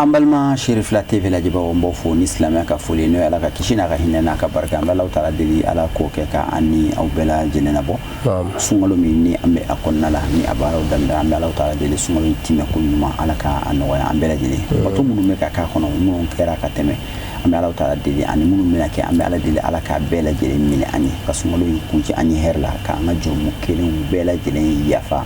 An balima Cherifla TV lajɛbagaw, n b'aw fo ni silamɛya ka foli, n'o ye Ala ka kisi n'a ka hinɛ n'a ka barika. An bɛ Alahu taala deli, Ala k'o kɛ ka an ni aw bɛɛ lajɛlen nabɔ sunkalo min ni an bɛ a kɔnɔna la, ni a baaraw daminɛ. An bɛ Alahu taala deli, sunkalo in timɛ ko ɲuman, Ala ka a nɔgɔya an bɛɛ lajɛlen. Bato minnu bɛ ka k'a kɔnɔ, minnu kɛra ka tɛmɛ, an bɛ Alahu taala deli, ani minnu bɛna kɛ, an bɛ Ala deli, Ala k'a bɛɛ lajɛlen minɛ an ye, ka sunkalo in kuncɛ an ye hɛrɛ la, k'an ka jurumu kelenw bɛɛ lajɛlen yafa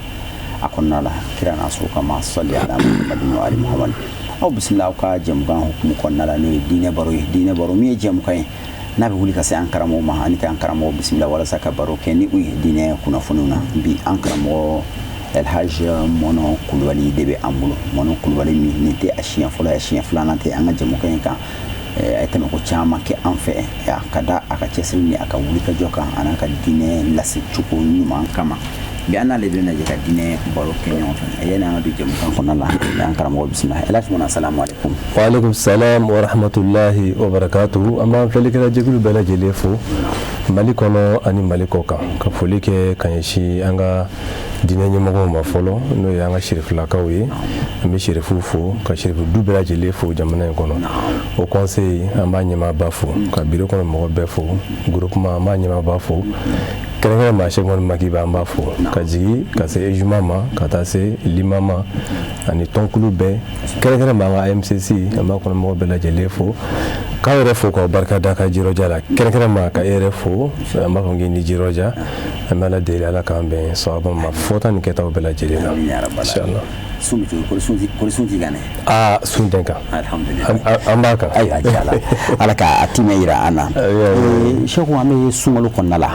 a kɔnɔna la, kira n'a so kama. Sali ala Muhammadin wa ali Muhammad. Aw bisimila aw ka jɛmukan hukumu kɔnɔna la, n'o ye diinɛ baro ye. Diinɛ baro min ye jɛmukan ye n'a bɛ wuli ka se an karamɔgɔ ma, ani k'an karamɔgɔ bisimila walasa ka baro kɛ ni u ye diinɛ kunnafoniw na. Bi, an karamɔgɔ Elhaj Mɔnɔ Kulubali de bɛ an bolo. Mɔnɔ Kulubali min nin tɛ a siɲɛ fɔlɔ ye, a siɲɛ filanan tɛ an ka jɛmukan in kan. A ye tɛmɛko caman kɛ an fɛ ka da a ka cɛsiri ni a ka wulikajɔ kan, a n'a ka diinɛ lase cogo ɲuman kama. Bi, an n'ale bɛna jɛ ka diinɛ baro kɛ ɲɔgɔn fɛ. Yanni an ka don jɛmukan kɔnɔna la, an karamɔgɔ bisimila. Elhaj Mɔnɔ, asalamu alaikum. Wa alaikum salam wa rahmatullahi wa barakatuhu. An b'an filɛlikɛla jɛkulu bɛɛ lajɛlen fo Mali kɔnɔ ani Mali kɔ kan, ka foli kɛ ka ɲɛsin an ka diinɛ ɲɛmɔgɔw ma fɔlɔ, n'o ye an ka sirifilakaw ye. An bɛ sirifuw fo, ka sirifu du bɛɛ lajɛlen fo jamana in kɔnɔ. Haut Conseil, an b'a ɲɛmaaba fo, ka bureau kɔnɔ mɔgɔ bɛɛ fo. Groupement, an b'a ɲɛmaaba fo, kɛrɛnkɛrɛn maa Cheikh Madu Makiba, an b'a fo, ka jigin ka se EJUMA ma, ka taa se LIMA ma ani tɔnkulu bɛɛ, kɛrɛnkɛrɛn ma an ka AMCC, an b'a kɔnɔ mɔgɔ bɛɛ lajɛlen fo, k'aw yɛrɛ fo, k'aw barika da ka jirɔja la, kɛrɛnkɛrɛn ma ka e yɛrɛ fo. An b'a fɔ k'i ni jirɔja. An bɛ Ala deli, Ala k'an bɛn sawaba ma fɔta ni kɛtaw bɛɛ lajɛlen na, inshallah. Sun bɛ cogo kori? Sun t'i kan dɛ? Aa, sun tɛ n kan. Alhamdulillah. An b'a kan. Ayiwa, inshallah, Ala ka a timɛ yira an na. Seku, an bɛ sunkalo kɔnɔna la.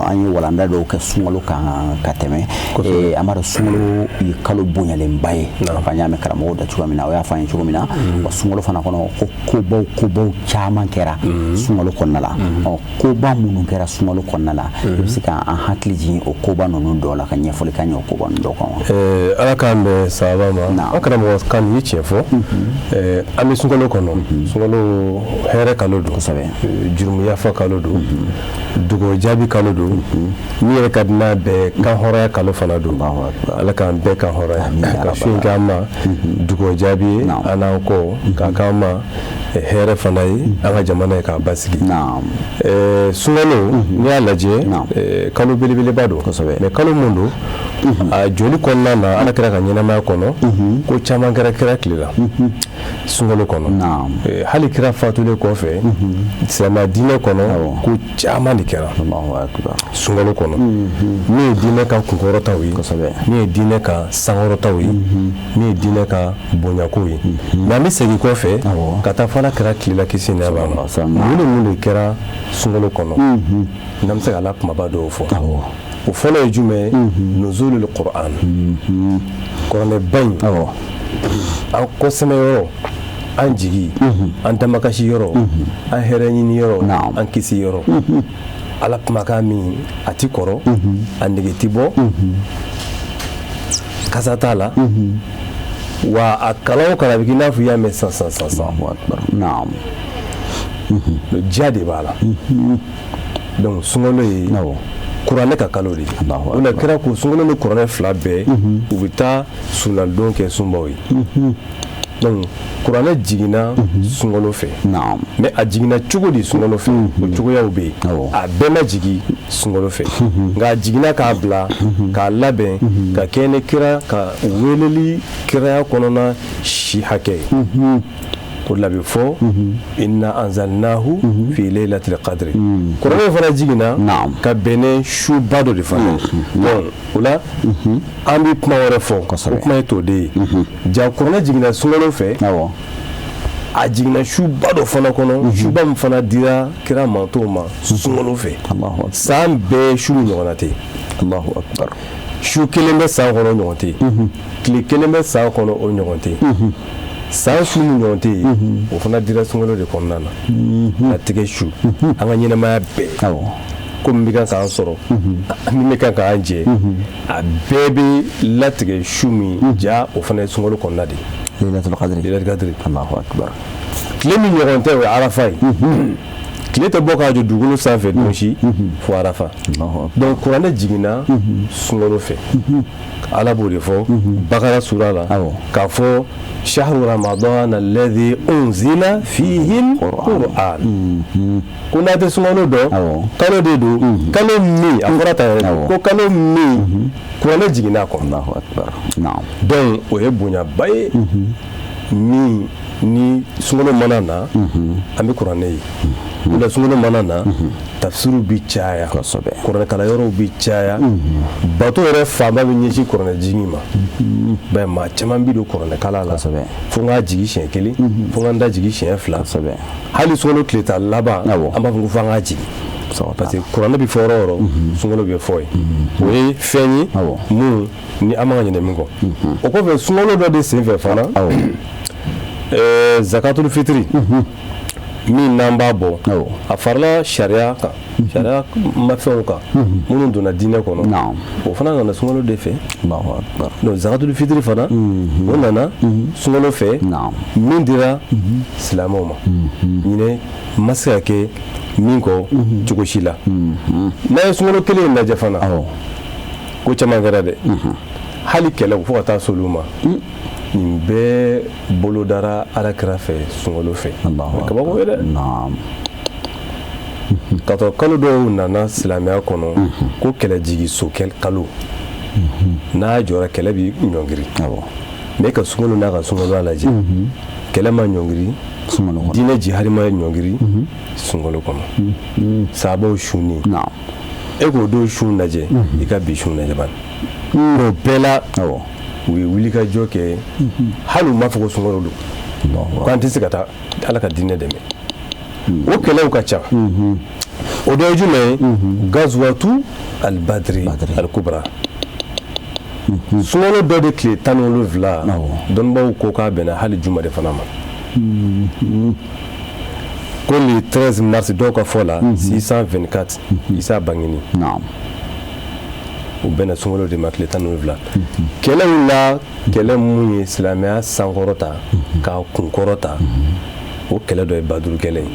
An ye walanda dɔw kɛ sunkalo kan ka tɛmɛ. An b'a dɔn sunkalo ye kalo bonyalenba ye. An y'a mɛn karamɔgɔw da cogoya min na, o y'a fɔ an ye cogo min na, wa sunkalo fana kɔnɔ, ko kobaw caman kɛra sunkalo kɔnɔna la. Ɔ, koba minnu kɛra sunkalo kɔnɔna la, i bɛ se k'an hakili jigin o koba ninnu dɔw la, ka ɲɛfɔli k'an ye o koba ninnu dɔw kan wa? Ala k'an bɛn sababa ma. An karamɔgɔ kan ye tiɲɛ fɔ. An bɛ sunkalo kɔnɔ. Sunkalo hɛrɛ kalo don, jurumu yafa kalo don, dugawu jaabi kalo don, min yɛrɛ ka di n'a bɛɛ, kan hɔrɔnya kalo fana don. Ala k'an bɛɛ kan hɔrɔnya, ka su in k'an ma dugawu jaabi ye an n'an kɔ, k'a k'an ma hɛrɛ fana ye, an ka jamana ye k'a basigi. Sunkalo, n'i y'a lajɛ, kalo belebeleba don. Mais kalo mun don, a joli kɔnɔna na, Ala kira ka ɲɛnamaya kɔnɔ, ko caman kɛra kira tile la sunkalo kɔnɔ. Hali kira fatulen kɔfɛ, silamɛya diinɛ kɔnɔ, ko caman de kɛra sunkalo kɔnɔ, min ye diinɛ ka kunkɔrɔtaw ye, min ye diinɛ ka sankɔrɔtaw ye, min ye diinɛ ka bonyako ye. Mais an bɛ segin kɔfɛ ka taa fɔ Ala kira tile la, kisi nɛɛma b'a ma, mun ni mun de kɛra sunkalo kɔnɔ n'an bɛ se ka la kumaba dɔw fɔ? O fɔlɔ ye jumɛn ye? Nuzulul Qur'an, kuranɛba in, an kɔsɛmɛ yɔrɔ, an jigi, an damakasi yɔrɔ, an hɛrɛ ɲini yɔrɔ, an kisi yɔrɔ, Ala kumakan min a ti kɔrɔ, a nege ti bɔ, kasa t'a la, wa a kalan o kalan, a bɛ k'i n'a fɔ i y'a mɛn san san san san. Diya de b'a la. Donc sunkalo ye kuranɛ ka kalo de ye. O la kira ko sunkalo ni kuranɛ fila bɛɛ, u bɛ taa sunadon kɛ sunbaw ye. Donc kuranɛ jiginna sunkalo fɛ, mais a jiginna cogo di sunkalo fɛ? O cogoyaw bɛ yen. A bɛɛ ma jigin sunkalo fɛ, nka a jiginna k'a bila k'a labɛn ka kɛ ni kira ka weleli kiraya kɔnɔna si hakɛ ye. O de la a bɛ fɔ inna anzalnahu fi laylatil qadri. Kuranɛ fana jiginna ka bɛn ni suba dɔ de fana ye. Donc o la, an bɛ kuma wɛrɛ fɔ, o kuma ye t'o de ye. Ja kuranɛ jiginna sunkalo fɛ, a jiginna suba dɔ fana kɔnɔ, suba min fana dira kira mantɔnw ma sunkalo fɛ. San bɛɛ su min ɲɔgɔnna tɛ yen. Allahu akbar. Su kelen bɛ san kɔnɔ, o ɲɔgɔn tɛ yen. Tile kelen bɛ san kɔnɔ, o ɲɔgɔn tɛ yen. San su min ɲɔgɔn tɛ yen, o fana dira sunkalo de kɔnɔna na. Latigɛ su, an ka ɲɛnamaya bɛɛ, ko min bɛ kan k'an sɔrɔ, min bɛ kan k'an jɛ, a bɛɛ bɛ latigɛ su min ja, o fana ye sunkalo kɔnɔna de ye. Laylatul Qadri. Laylatul Qadri. Allahu akbar. Tile min ɲɔgɔn tɛ, o ye Arafa ye. Tile tɛ bɔ k'a jɔ dugukolo sanfɛ don si fo arafa. Donc kuranɛ jiginna sunkalo fɛ. Ala b'o de fɔ Bakara sura la k'a fɔ shahru ramadan alladhi unzila fihi alquran. Ko n'a tɛ sunkalo dɔn, kalo de don, kalo min a fɔra tan yɛrɛ ko kalo min kuranɛ jiginna a kɔnɔ. Donc o ye bonyaba ye min ni sunkalo mana na, an bɛ kuranɛ ye. O la sunkalo mana na, tafsiriw bɛ caya, kuranɛkalanyɔrɔw bɛ caya, bato yɛrɛ fanba bɛ ɲɛsin kuranɛ jigin ma. Bɛɛ maa caman bɛ don kuranɛkalan la, fo n k'a jigin siɲɛ kelen, fo n ka n da jigin siɲɛ fila. Hali sunkalo tile tan laban, an b'a fɔ ko fo an k'a jigin, parce que kuranɛ bɛ fɔ yɔrɔ o yɔrɔ, sunkalo bɛ fɔ yen. O ye fɛn ye mun ni an man ka ɲinɛ min kɔ. O kɔfɛ, sunkalo dɔ de senfɛ fana, zakatul fitiri min n'an b'a bɔ, a farala sariya kan, sariya mafɛnw kan minnu donna diinɛ kɔnɔ, o fana nana sunkalo de fɛ. Donc zakatul fitiri fana, o nana sunkalo fɛ, min dira silamɛw ma. Ɲinɛ ma se ka kɛ min kɔ cogo si la. N'a ye sunkalo kelen in lajɛ fana, ko caman kɛra dɛ, hali kɛlɛw fo ka taa s'olu ma. Nin bɛɛ bolodara ala kira fɛ sunkalo fɛ. Kabako ye dɛ. Ka sɔrɔ kalo dɔw nana silamɛya kɔnɔ ko kɛlɛjigi so kalo, n'a jɔra, kɛlɛ bɛ ɲɔngiri. Mais ka sunkalo n'a ka sunkalo lajɛ, kɛlɛ ma ɲɔngiri, diinɛ jihadi ma ɲɔngiri sunkalo kɔnɔ. Sabaw sunni, e k'o don sun lajɛ, i ka bi sun lajɛ bani. O bɛɛ la, u ye wulikajɔ kɛ, hali u m'a fɔ ko sunkalo don, k'an tɛ se ka taa ala ka diinɛ dɛmɛ. O kɛlɛw ka ca. O dɔ ye jumɛn ye? Gazuwatu alibadiri alikubra, sunkalo dɔ de tile 17. Dɔnnibaw ko k'a bɛnna hali juma de fana ma, ko le 13 mars, dɔw ka fɔ la 624, Isa bangeni, u bɛnna sunkalo de ma, tile 17. Kɛlɛw la, kɛlɛ mun ye silamɛya sankɔrɔta k'a kunkɔrɔta, o kɛlɛ dɔ ye Baduru kɛlɛ ye.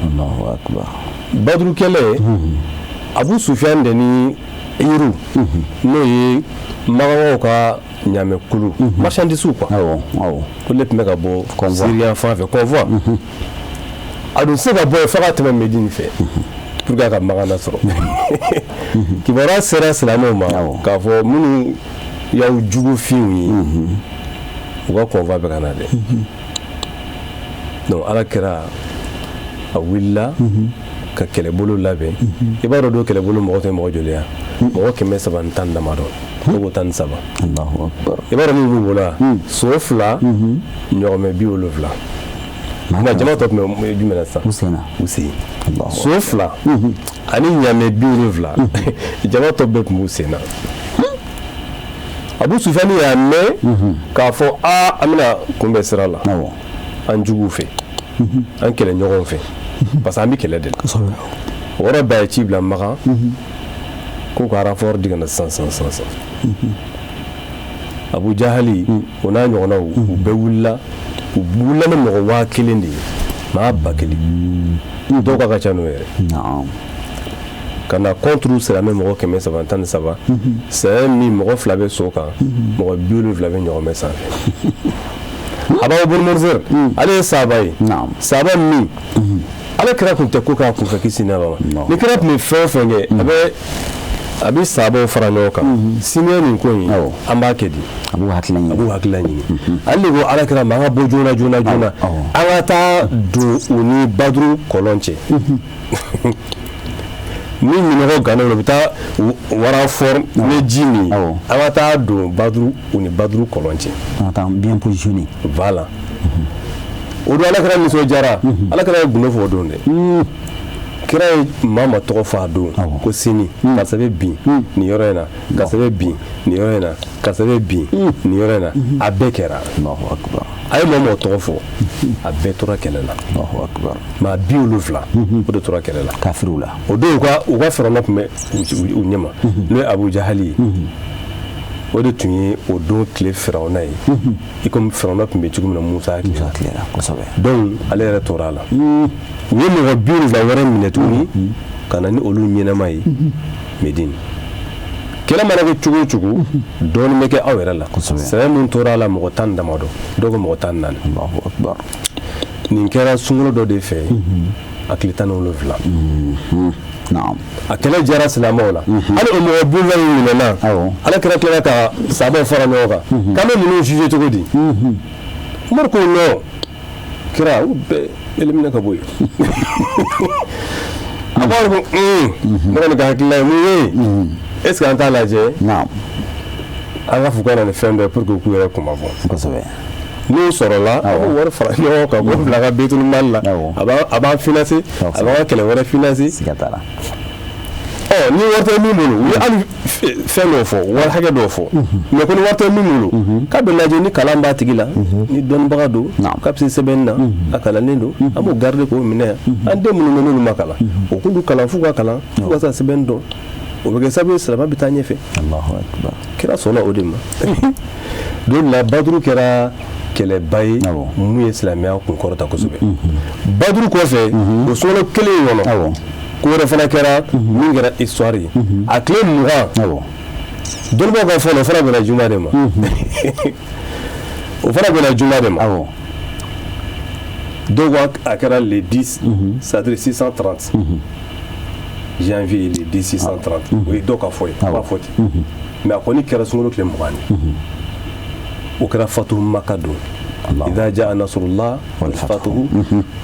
Baduru kɛlɛ, Abu Sufiyan de ni Iru, n'o ye Makankaw ka ɲaamɛkulu, marchandise quoi, ko ne tun bɛ ka bɔ Siriyan fan fɛ, convoi. A dun se ka bɔ yen fo ka tɛmɛ Medine fɛ pour que a ka Makan lasɔrɔ. Kibaruya sera silamɛw ma k'a fɔ minnu y'aw jugu finw ye, u ka convoi bɛ ka na dɛ. Donc ala kɛra a wulila ka kɛlɛbolo labɛn. I b'a dɔn don kɛlɛbolo mɔgɔ tɛ mɔgɔ joli ya? Mɔgɔ 310 damadɔ, ne ko 13. I b'a dɔn min b'u bolo wa? So 2, ɲɔgɔmɛ 70. Nka jama tɔ tun bɛ jumɛn na sisan? U sen na. U sen. So 2 ani ɲamɛ 70, jama tɔ bɛɛ tun b'u sen na. Abu Sufiyani y'a mɛn k'a fɔ aa, an bɛna kunbɛn sira la an juguw fɛ, an kɛlɛɲɔgɔnw fɛ, parce que an bɛ kɛlɛ de la. O yɔrɔ bɛɛ, a ye ci bila Makan ko ka renfort di ka na sisan sisan sisan sisan. Abu Jahali, o n'a ɲɔgɔnnaw, u bɛɛ wulila. U wulila ni mɔgɔ 1000 de ye, maa 1000, dɔw ka ca n'o yɛrɛ, ka na contre silamɛ mɔgɔ 313. Sɛbɛn min, mɔgɔ 2 bɛ so kan, mɔgɔ 70 bɛ ɲɔgɔnmɛ sanfɛ. Abaw Munzir, ale ye sahaba ye, sahaba min ala kira tun tɛ ko k'a kunfɛ, kisi n'a ma. Ni kira tun bɛ fɛn o fɛn kɛ, a bɛ sahabaw fara ɲɔgɔn kan. Sini ye nin ko in, an b'a kɛ di? A b'u hakilina ɲini. A b'u hakilina ɲini. Ale de ko ala kira ma, an ka bɔ joona joona joona, an ka taa don u ni Baduru kɔlɔn cɛ. Ni minɔgɔ ganna, u bɛ taa wara fɔr ni ji min, an ka taa don Baduru, u ni Baduru kɔlɔn cɛ. An ka taa bien positionné. Voilà. O don, ala kira nisɔndiyara. Ala kira ye gundo fɔ o don dɛ. Kira ye maa ma tɔgɔ fɔ a don ko sini karisa bɛ bin nin yɔrɔ in na, karisa bɛ bin nin yɔrɔ in na, karisa bɛ bin nin yɔrɔ in na. A bɛɛ kɛra. A ye mɔgɔ tɔgɔ fɔ, a bɛɛ tora kɛlɛ la. Maa 70, o de tora kɛlɛ la. Kafiriw la. O don, u ka fɛrɛnɔ tun bɛ u ɲɛma, n'o ye Abu Jahali ye. O de tun ye o don tile firawuna ye, i komi firawuna tun bɛ cogo min na Musa tile la, kosɛbɛ. Donc ale yɛrɛ tora a la. U ye mɔgɔ 70 wɛrɛ minɛ tuguni ka na ni olu ɲɛnama ye Medine. Kɛlɛ mana kɛ cogo o cogo, dɔɔnin bɛ kɛ aw yɛrɛ la. Sɛbɛn min tora a la, mɔgɔ 10 damadɔ, dɔw ko mɔgɔ 14. Allahu akbar. Nin kɛra sunkalo dɔ de fɛ, a tile 17. A kɛlɛ diyara silamɛw la. Hali o mɔgɔ 70 in minɛna, ala kira tilala ka sahabaw fara ɲɔgɔn kan k'an bɛ ninnu juger cogo di? Umaru ko non, kira, u bɛɛ éliminer ka bɔ yen. A b'a ko ne kɔni ka hakilina ye mun ye? Est ce que an t'a lajɛ an ka fɔ ka na ni fɛn dɔ ye pour que k'u yɛrɛ kunma bɔ? N'o sɔrɔla, a b'o wari fara ɲɔgɔn kan k'o bila a ka betul mali la, a b'an financer, a b'an ka kɛlɛ wɛrɛ financer. Siga t'a la. Ɔ, ni wari tɛ min bolo, u ye hali fɛn dɔw fɔ, wari hakɛ dɔw fɔ, mais ko ni wari tɛ min bolo, k'a bɛ lajɛ ni kalan b'a tigi la, ni dɔnnibaga don, k'a bɛ se sɛbɛnni na, a kalannen don, an b'o garder k'o minɛ yan. An den minnu bɛ n'olu ma kalan, o k'olu kalan f'u ka kalan, f'u ka se ka sɛbɛnni dɔn. O bɛ kɛ sababu ye silamɛ bɛ taa ɲɛfɛ. Kira sɔnna o de ma. Don la, Baduru kɛra kɛlɛba ye mun ye silamɛya kun kɔrɔta kosɛbɛ. Baduru kɔfɛ, o sunkalo kelen in kɔnɔ, ko wɛrɛ fana kɛra min kɛra histoire ye. A tile 20, dɔnnibaaw ka fɔ la, o fana bɛnna juma de ma. O fana bɛnna juma de ma. Dɔw ko a kɛra le 10, c'est-à-dire 630 janvier, le 10 630, o ye dɔw ka fɔ ye, a b'a fɔ ten. Mais a kɔni kɛra sunkalo tile 20 de. O kɛra fatu Maka don. Idha jaa nasrullah wal fatuhu,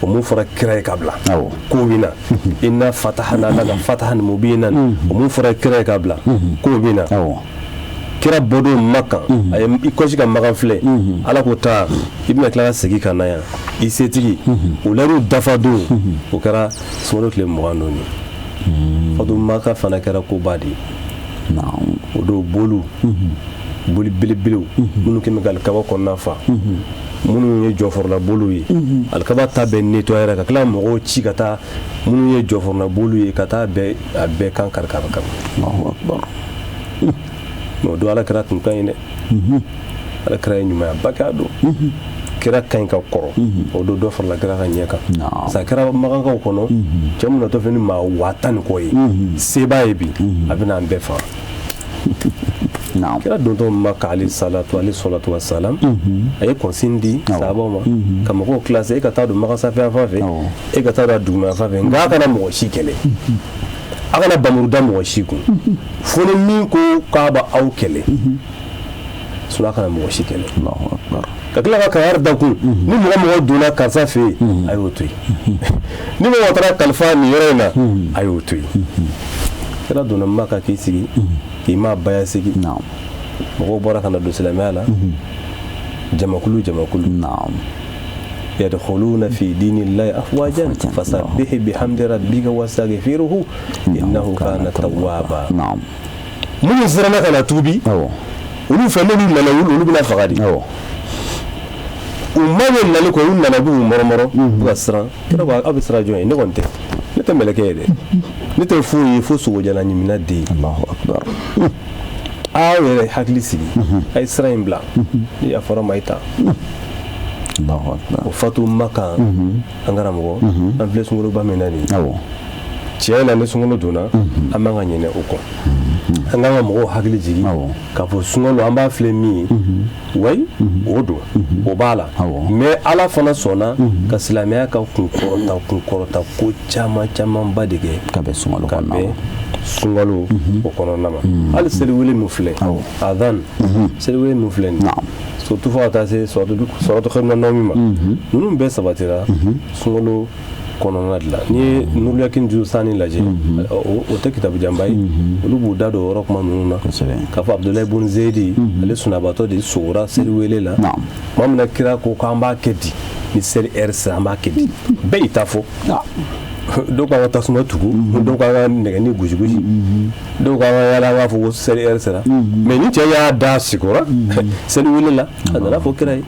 o mun fɔra kira ye ka bila k'o bɛ na. Inna fatahna laka fatahan mubinan, o mun fɔra kira ye ka bila k'o bɛ na. Kira bɔdon Maka, a ye i kɔsi ka Makan filɛ, Ala ko taa, i bɛna tila ka segin ka na yan i setigi. O layiru dafa don, o kɛra sunkalo tile 20 don de. Fatu Maka fana kɛra koba de ye. O don, boliw, boli belebelew minnu kɛlen bɛ ka alikaba kɔnɔna fa, minnu ye jɔfɔrɔla boliw ye, alikaba ta bɛɛ nettoyer ka tila mɔgɔw ci ka taa minnu ye jɔfɔrɔla boliw ye, ka taa bɛɛ a bɛɛ kan kari kari kari. Mais o don, ala kira tun ka ɲi dɛ. Ala kira ye ɲumanya ba kɛ a don. Kira ka ɲi ka kɔrɔ. O don, dɔ farala kira ka ɲɛ kan. Sa kɛra makankaw kɔnɔ, cɛ mun natɔ fɛ ni maa 10,000 ni kɔ ye, seba ye bi, a bɛna an bɛɛ faga. Kira dontɔ Maka, alayhi salatu, alayhi salatu wa salam, a ye consigne di sahabaw ma ka mɔgɔw classer: e ka taa don Maka sanfɛ yan fan fɛ, e ka taa don a duguma yan fan fɛ, nka a kana mɔgɔ si kɛlɛ, a kana bamuru da mɔgɔ si kun, fo ni min ko k'a bɛ aw kɛlɛ, sinon a kana mɔgɔ si kɛlɛ. Ka tila ka kangari da kun: ni mɔgɔ mɔgɔ donna karisa fɛ yen, a y'o to yen. Ni mɔgɔ taara kalifa nin yɔrɔ in na, a y'o to yen. Kira donna Maka k'i sigi k'i ma baya sigi, mɔgɔw bɔra ka na don silamɛya la, jamakulu jamakulu. Yadkhuluna fi dinillahi afwajan fasabbih bihamdi rabbika wastaghfirhu innahu kana tawwaba. Minnu siranna ka na tuubi olu fɛ, n'olu nana, olu bɛna faga de. U ma ɲɛ nali kɔ, u nana b'u mɔrɔmɔrɔ, u ka siran. Kira ko: aw bɛ siran jɔn ye? Ne kɔni tɛ, ne tɛ mɛlɛkɛ ye dɛ, ne tɛ foyi ye fo sogojala ɲimina den. Allahu akbar. Aw yɛrɛ hakili sigi, a ye sira in bila, ni yafara ma, i ta. Allahu akbar. O fatu Maka, an karamɔgɔ, an filɛ sunkaloba min na nin ye, tiɲɛ na, ni sunkalo donna, an man ka ɲinɛ o kɔ. An kan ka mɔgɔw hakili jigin k'a fɔ sunkalo, an b'a filɛ min ye, wayi, o don, o b'a la. Mais Ala fana sɔnna ka silamɛya ka kunkɔrɔta ko caman camanba de kɛ ka bɛn sunkalo ka kɔnɔna bɛn ma. Sunkalo o kɔnɔna ma, hali seliwele min filɛ, adhan, seliwele min filɛ nin, surtout fo ka taa se sɔrɔtu xɛruna nɔmi ma, ninnu bɛɛ sabatira sunkalo kɔnɔna de la. N'i ye Nuruyakin juzu sani lajɛ, o tɛ kitabu janba ye, olu b'u da don o yɔrɔ kuma ninnu na, k'a fɔ Abudulayi bun Zeyidi, ale sunabatɔ de sogora seliwele la. Tuma min na kira ko k'an b'a kɛ di, ni seli heure sera, an b'a kɛ di, bɛɛ y'i ta fɔ. Dɔw k'an ka tasuma tugu, dɔw k'an ka nɛgɛni gosi gosi, dɔw k'an ka yala, an k'a fɔ ko seli heure sera. Mais ni cɛ y'a da sigora seliwele la, a nana fɔ kira ye.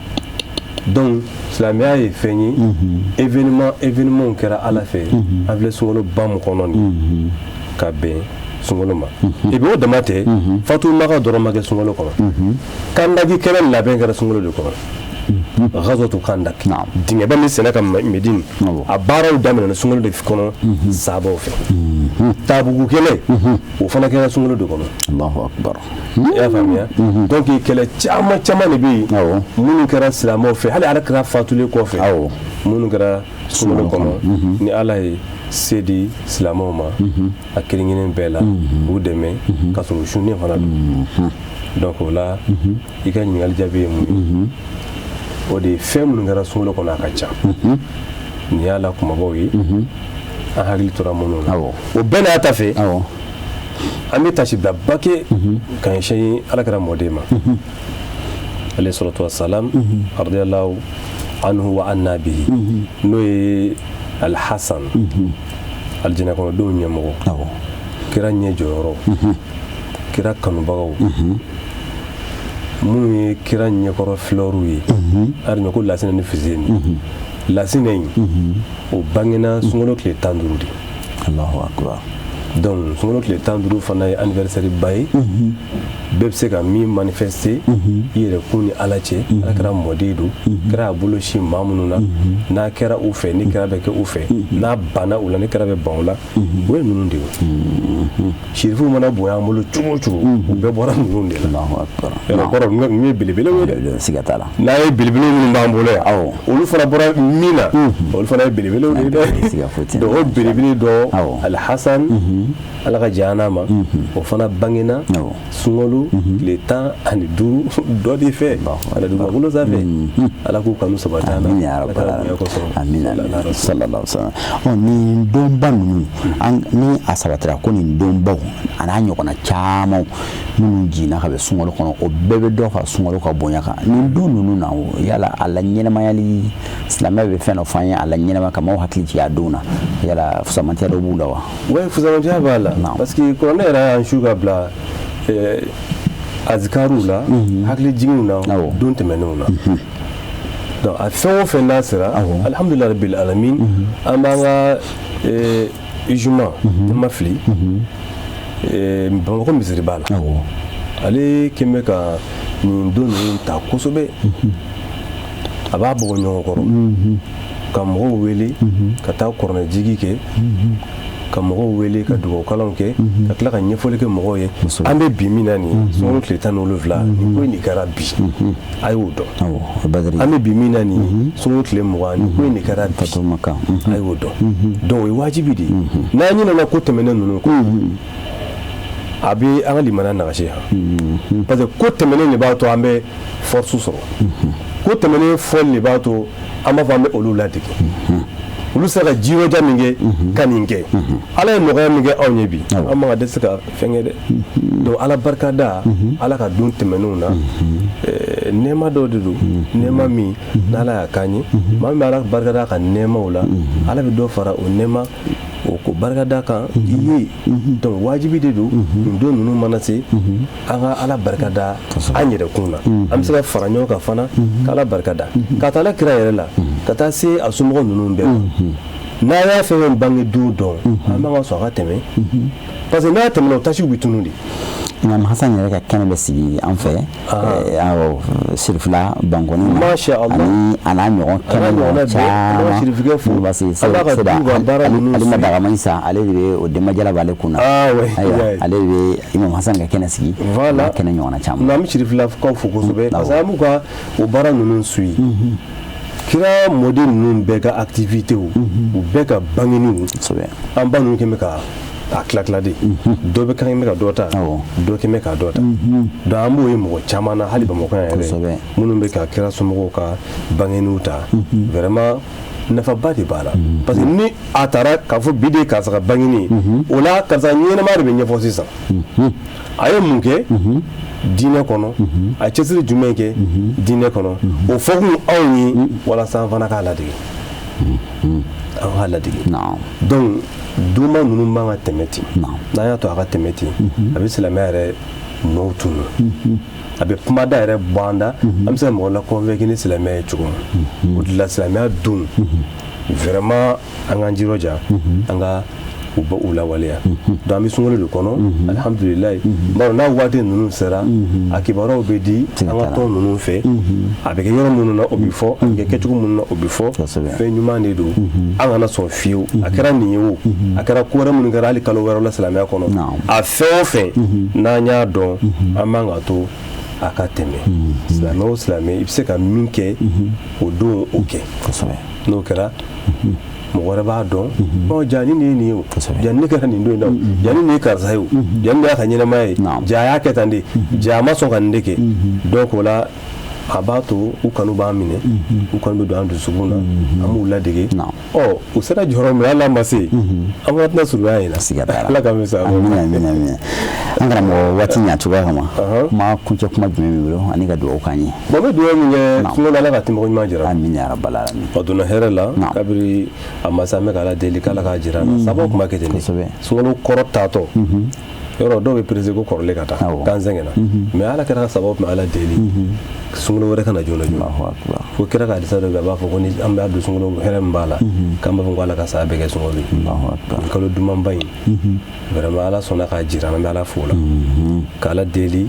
Donc silamɛya ye fɛn ye, événement kɛra Ala fɛ. An filɛ sunkalo ba min kɔnɔ nin, ka bɛn Sunkalo ma. Et puis o dama tɛ, Fatu Maka dɔrɔn ma kɛ sunkalo kɔnɔ. Kandaki kɛlɛ labɛn kɛra sunkalo de kɔnɔ. Ghazwatu Kandak, dingɛba min senna ka Medine, a baaraw daminɛna sunkalo de kɔnɔ sahabaw fɛ. Tabuku kɛlɛ, o fana kɛra sunkalo de kɔnɔ. Allahu akbar. I y'a faamuya? Donc kɛlɛ caman caman de bɛ yen minnu kɛra silamɛw fɛ, hali Ala kira fatulen kɔfɛ, minnu kɛra sunkalo kɔnɔ, ni Ala ye se di silamɛw ma a kelen kelen bɛɛ la k'u dɛmɛ ka sɔrɔ u sunnen fana don. Donc o la, i ka ɲininkali jaabi ye mun ye? O de ye, fɛn minnu kɛra sunkalo kɔnɔ, a ka ca. Nin y'a la kumabaw ye, an hakili tora minnu na. O bɛɛ n'a ta fɛ, an bɛ tasibilaba kɛ ka ɲɛsin Ala kira mɔden ma, alayhi salatu wasalam, radiyallahu anhu wa anna bihi, n'o ye Alhasan, alijinɛ kɔnɔdenw ɲɛmɔgɔ, kira ɲɛ jɔyɔrɔ, kira kanubagaw, minnu ye kira ɲɛkɔrɔ filɛriw ye. A ko Lasinɛ ni Fuseni, Lasinɛ in, o bangena sunkalo tile 15 de. Allahu akbar. Donc sunkalo tile 15 fana ye anniversaire ba ye, bɛɛ bɛ se ka min manifester i yɛrɛ kun ni Ala cɛ. Ala kɛra mɔden don, kɛra a bolo si maa minnu na, n'a kɛra u fɛ, ni kɛra bɛ kɛ u fɛ, n'a banna u la, ni kɛra bɛ ban u la, o ye ninnu de ye. Sirifuw mana bonya an bolo cogo o cogo, u bɛɛ bɔra ninnu de la. Yɔrɔ kɔrɔ, ninnu ye belebelew ye dɛ. Siga t'a la. N'a ye belebele minnu b'an bolo yan, olu fana bɔra min na, olu fana ye belebelew de ye dɛ. Donc o belebele dɔ, Alhasan, Ala ka jɛn n'a ma, o fana bangena sunkalo tile 15 dɔ de fɛ ala dugumakolo sanfɛ. Ala k'u kanu sabati an na. Amina, sallallahu alaihi wasallam. Nin donba ninnu, ni a sabatira ko nin donbaw a n'a ɲɔgɔnna caman minnu jiginna ka bɛn sunkalo kɔnɔ, o bɛɛ bɛ dɔ fara sunkalo ka bonya kan. Nin don ninnu na, yala a la ɲɛnɛmayali, silamɛ bɛ fɛn dɔ f'an ye a la ɲɛnɛma ka maaw hakili jigin a don na, yala fusamantiya dɔ b'u la wa? Oui, fusamantiya b'a la, parce que kuranɛ yɛrɛ y'an su ka bila azikariw la, hakili jiginw na, don tɛmɛnenw na. Donc a fɛn o fɛn n'a sera, alhamdulilahi rabbil alamin, an b'an ka ijuma, ne ma fili, Bamakɔ misiriba la, ale kɛn bɛ ka nin don ninnu ta kosɛbɛ. A b'a bɔ ɲɔgɔn kɔrɔ ka mɔgɔw wele ka taa kuranɛjigi kɛ, ka mɔgɔw wele ka dugawu kalanw kɛ, ka tila ka ɲɛfɔli kɛ mɔgɔw ye. An bɛ bi min na nin sunkalo tile 17, nin ko in de kɛra bi, a y'o dɔn. An bɛ bi min na nin sunkalo tile 20, nin ko in de kɛra bi, a y'o dɔn. Donc o ye wajibi de ye. N'an ɲinɛna ko tɛmɛnen ninnu kɔ, a bɛ an ka limaniya nagasi han, parce que ko tɛmɛnen de b'a to an bɛ force sɔrɔ. Ko tɛmɛnen fɔli de b'a to an b'a fɔ an bɛ olu ladege. Olu sera ka jirɔja min kɛ ka nin kɛ, Ala ye nɔgɔya min kɛ anw ye bi, an man ka dɛsɛ ka fɛn kɛ dɛ. Donc Ala barika da Ala ka don tɛmɛnenw na, nɛɛma dɔ de don, nɛɛma min n'Ala y'a k'an ye. Maa min bɛ Ala barika da ka nɛɛmaw la, Ala bɛ dɔ fara o nɛɛma o ko barika da kan i ye. Donc wajibi de don, nin don ninnu mana se, an ka Ala barika da an yɛrɛ kun na. An bɛ se ka fara ɲɔgɔn kan fana k'Ala barika da, ka taa Ala kira yɛrɛ la, ka taa se a somɔgɔw ninnu bɛɛ ma. N'a y'a fɛn fɛn bange don dɔn, an man ka sɔn a ka tɛmɛ, parce que n'a tɛmɛna, o tasiw bɛ tunun de. Imam Hassan yɛrɛ ka kɛnɛ bɛ sigi an fɛ, awɔ, Sirifila Bankɔni na. Masha Allah. Ani a n'a ɲɔgɔn kɛnɛ ɲɔgɔn caman. Sirifukɛ fo, ala ka du ka baara ninnu. Alima Dagama Isa, ale de bɛ o denbajala b'ale kun na. Ayiwa, ale de bɛ Imam Hassan ka kɛnɛ sigi. Voilà, kɛnɛ ɲɔgɔnna caman. N'an bɛ Sirifilakaw fo kosɛbɛ, parce que an b'u ka o baara ninnu suit. Kira mɔden ninnu bɛɛ ka activité, u bɛɛ ka bangeniw, an ba ninnu kɛn bɛ ka a tila tila de. Dɔ bɛ kan bɛ ka dɔ ta, dɔ kɛn bɛ ka dɔ ta. Donc an b'o ye mɔgɔ caman na, hali Bamakɔ yan yɛrɛ, minnu bɛ ka kira somɔgɔw ka bangeniw ta. Vraiment, nafaba de b'a la, parce que ni a taara k'a fɔ bi de karisa ka bangeni, o la karisa ɲɛnɛma de bɛ ɲɛfɔ sisan. A ye mun kɛ diinɛ kɔnɔ? A ye cɛsiri jumɛn kɛ diinɛ kɔnɔ? O fɔkun anw ye walasa an fana k'a ladege, an k'a ladege. Donc donba ninnu man ka tɛmɛ ten. N'an y'a to a ka tɛmɛ ten, a bɛ silamɛya yɛrɛ nɔw tunu, a bɛ kumada yɛrɛ bɔ an da. An bɛ se ka mɔgɔ la convaincre ni silamɛya ye cogo min. O de la, silamɛya don, vraiment, an k'an jirɔja an ka U bɛ u lawaleya. Donc an bɛ sunkalo de kɔnɔ, alihamudulilayi. Bari n'a waati ninnu sera, a kibaruyaw bɛ di an ka tɔn ninnu fɛ. A bɛ kɛ yɔrɔ minnu na, o bɛ fɔ. A bɛ kɛ kɛcogo minnu na, o bɛ fɔ. Fɛn ɲuman de don, an kana sɔn fiyewu. A kɛra nin ye o, a kɛra ko wɛrɛ minnu kɛra hali kalo wɛrɛ la silamɛya kɔnɔ, a fɛn o fɛn n'an y'a dɔn, an man ka to a ka tɛmɛ. Silamɛ o silamɛ, i bɛ se ka min kɛ o don, o kɛ. N'o kɛra, mɔgɔ wɛrɛ b'a dɔn ɔ ja ni nin ye nin ye o, ja ne kɛra nin don in na o, ja ni nin ye karisa ye o, ja nin y'a ka ɲɛnamaya ye, ja a y'a kɛ tan de, ja a ma sɔn ka nin de kɛ. Donc o la, a b'a to u kanu b'an minɛ, u kanu bɛ don an dusukun na, an b'u ladege. Ɔ u sera jɔyɔrɔ min, hali n'an ma se, an fana tɛna surunya yen na. Siga t'a la. Ala ka min sa. Amina, amina, amina. An karamɔgɔ, waati ɲa cogoya kama, kuma kuncɛ kuma jumɛn b'i bolo ani ka dugawu k'an ye? Bon, n bɛ dugawu min kɛ, sunkalo, Ala ka tɛmɛko ɲuman jira. Amina ya rabbal alamin. A donna hɛrɛ la. Kabiri a ma se, an bɛ ka Ala deli k'Ala k'a jira an na. Sababu tun b'a kɛ ten de. Sunkalo kɔrɔ taatɔ yɔrɔ dɔw bɛ pressé ko kɔrɔlen ka taa k'an sɛgɛnna, mais Ala kɛra ka sababu tun bɛ Ala deli sunkalo wɛrɛ kana joona joona. Allahu akbar. Fo kira ka hadisa dɔ bɛ yen, a b'a fɔ ko ni an b'a don sunkalo hɛrɛ min b'a la, k'an b'a fɔ ko Ala ka saya bɛɛ kɛ sunkalo ye. Allahu akbar. Nin kalo dumanba in, vraiment Ala sɔnna k'a jira an na, an bɛ Ala fo o la, ka Ala deli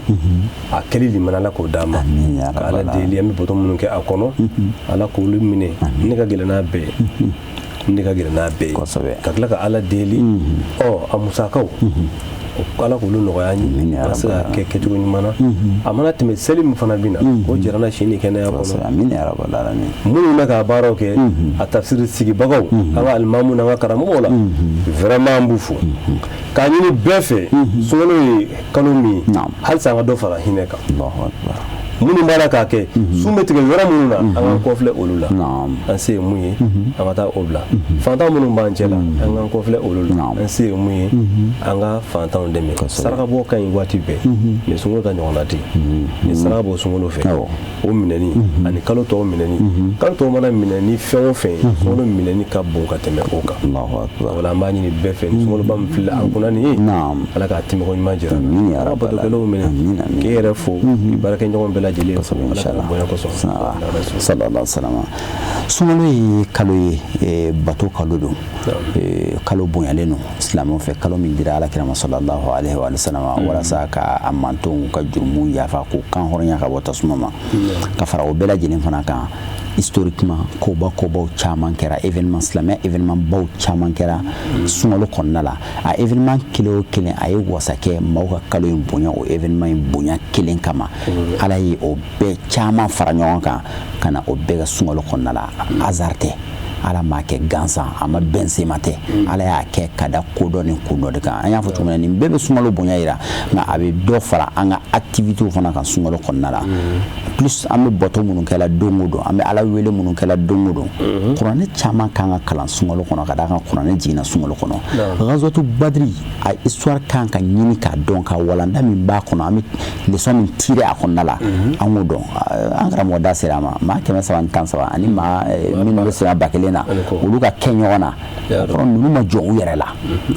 a kɛli limana, Ala k'o d'an ma. Amin ya Ka Ala rabbal. deli, an bɛ bato minnu kɛ a kɔnɔ, Ala k'olu minɛ. Ne ka gɛlɛn n'a bɛɛ ye, ne ka gɛlɛn n'a bɛɛ ye. Ka tila ka Ala deli, ɔ a musakaw, Ala k'olu nɔgɔya an ye, an se ka kɛ kɛcogo ɲuman na. A mana tɛmɛ, seli min fana bɛ na, o jira na si ni kɛnɛya kɔnɔ. Amin ya rabbal alamin. Minnu bɛ ka baaraw kɛ, a tafsiri sigibagaw, an ka alimamu n'an ka karamɔgɔw la, vraiment an b'u fo k'a ɲini bɛɛ fɛ. Sunkalo ye kalo min ye, halisa an ka dɔ fara hinɛ kan. Allahu akbar. Minnu b'a la k'a kɛ, sun bɛ tigɛ yɔrɔ minnu na, an k'an kɔfilɛ olu la. An se ye mun ye, an ka taa o bila. Fantan minnu b'an cɛ la, an k'an kɔfilɛ olu la. An se ye mun ye, an ka fantanw dɛmɛ. Saraka bɔ ka ɲi waati bɛɛ, mais sunkalo ta ɲɔgɔnna tɛ yen. Ni saraka bɔ sunkalo fɛ, o minɛni ani kalo tɔw minɛni, kalo tɔw mana minɛ ni fɛn o fɛn ye, sunkalo minɛni ka bon ka tɛmɛ o kan. Allahu akbar. Wala an b'a ɲini bɛɛ fɛ, ni sunkaloba min filɛ an kunna nin ye, Ala k'a tɛmɛko ɲuman jira an Amin na. ya Ala rabbal batokɛlaw minɛ. Amin, amin. K'e yɛrɛ fo, k'i baarakɛɲɔgɔn bɛɛ lajɛlen fo, Ala ka Inshallah. bonya kosɔn. Sallallahu alaihi wasallam. Sunkalo ye kalo ye, bato kalo don. Kalo bonyalen don silamɛw fɛ, kalo min dira Ala kira ma sallallahu alaihi wa sallam walasa ka a mantonw ka jurumu yafa, k'u kan hɔrɔnya ka bɔ tasuma ma. Ka fara o bɛɛ lajɛlen fana kan, historiquement kobaw caman kɛra, événement silamɛ, événement baw caman kɛra sunkalo kɔnɔna la. A événement kelen o kelen, a ye wasa kɛ maaw ka kalo in bonya, o événement in bonya kelen kama. Ala ye o bɛɛ caman fara ɲɔgɔn kan ka na o bɛɛ kɛ sunkalo kɔnɔna la. Hasard tɛ, Ala m'a kɛ gansan, a ma bɛn sema tɛ. Ala y'a kɛ ka da ko dɔ ni kun dɔ de kan. An y'a fɔ cogo min na, nin bɛɛ bɛ sunkalo bonya yira, nka a bɛ dɔ fara an ka activités fana kan sunkalo kɔnɔna la. Plus an bɛ bato minnu kɛla don o don, an bɛ Ala wele minnu kɛla don o don, kuranɛ caman kan ka kalan sunkalo kɔnɔ, ka d'a kan kuranɛ jiginna sunkalo kɔnɔ. Ghazwatu Badri, a histoire kan ka ɲini k'a dɔn, ka walanda min b'a kɔnɔ, an bɛ leçon min tirer a kɔnɔna la, an k'o dɔn. An karamɔgɔ da sera a ma, maa 313 ani maa minnu bɛ sira 1000 na, olu ka kɛ ɲɔgɔn na, o kɔrɔ ninnu ma jɔn u yɛrɛ la.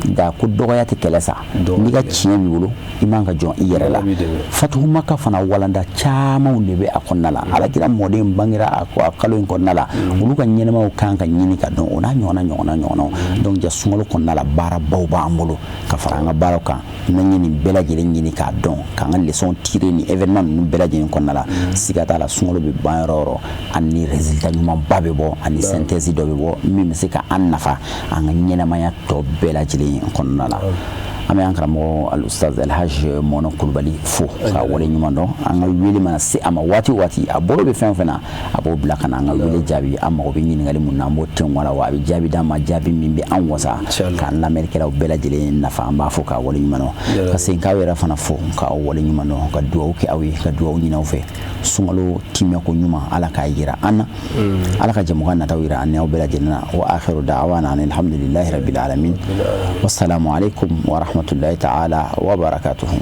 Nka ko dɔgɔya tɛ kɛlɛ sa. N'i ka tiɲɛ b'i bolo, i man ka jɔn i yɛrɛ la. Fatuhu Maka fana, walanda camanw de bɛ a kɔnɔna la. Alakira mɔden bangera a kalo in kɔnɔna la, olu ka ɲɛnɛmaw kan ka ɲini ka dɔn, o n'a ɲɔgɔnna ɲɔgɔnna ɲɔgɔnnaw. Donc ja sunkalo kɔnɔna la, baarabaw b'an bolo ka fara an ka baaraw kan. N'an ye nin bɛɛ lajɛlen ɲini k'a dɔn, k'an ka leçon tirer nin événement ninnu bɛɛ lajɛlen kɔnɔna la, siga t'a la, sunkalo bɛ ban yɔrɔ o yɔrɔ, ani résultat ɲumanba bɛ bɔ, ani synthèse dɔ bɛ bɔ min bɛ se ka an nafa an ka ɲɛnamaya tɔ bɛɛ lajɛlen kɔnɔna la. An bɛ an karamɔgɔ Alustaz Alhaj Mɔnɔ Kulubali fo ka wale ɲuman dɔn. An ka wele mana se a ma waati o waati, a bolo bɛ fɛn o fɛn na, a b'o bila ka na an ka wele jaabi. An mago bɛ ɲininkali mun na, an b'o tɛnku a la, wa a bɛ jaabi d'an ma, jaabi min bɛ an wasa k'an lamɛnnikɛlaw bɛɛ lajɛlen nafa. An b'a fo k'a wale ɲuman dɔn, ka segin k'aw yɛrɛ fana fo k'aw wale ɲuman dɔn, ka dugawu kɛ aw ye, ka dugawu ɲini aw fɛ. Sunkalo timɛ ko ɲuman, Ala k'a yira an na, Ala ka jɛmukan nataw yira an ni aw bɛɛ lajɛlen na. Wa akhiru da'wana alhamdulillahi rabbil alamin, wassalamu alaikum wa rahmatullahi ta'ala wa barakatuhu.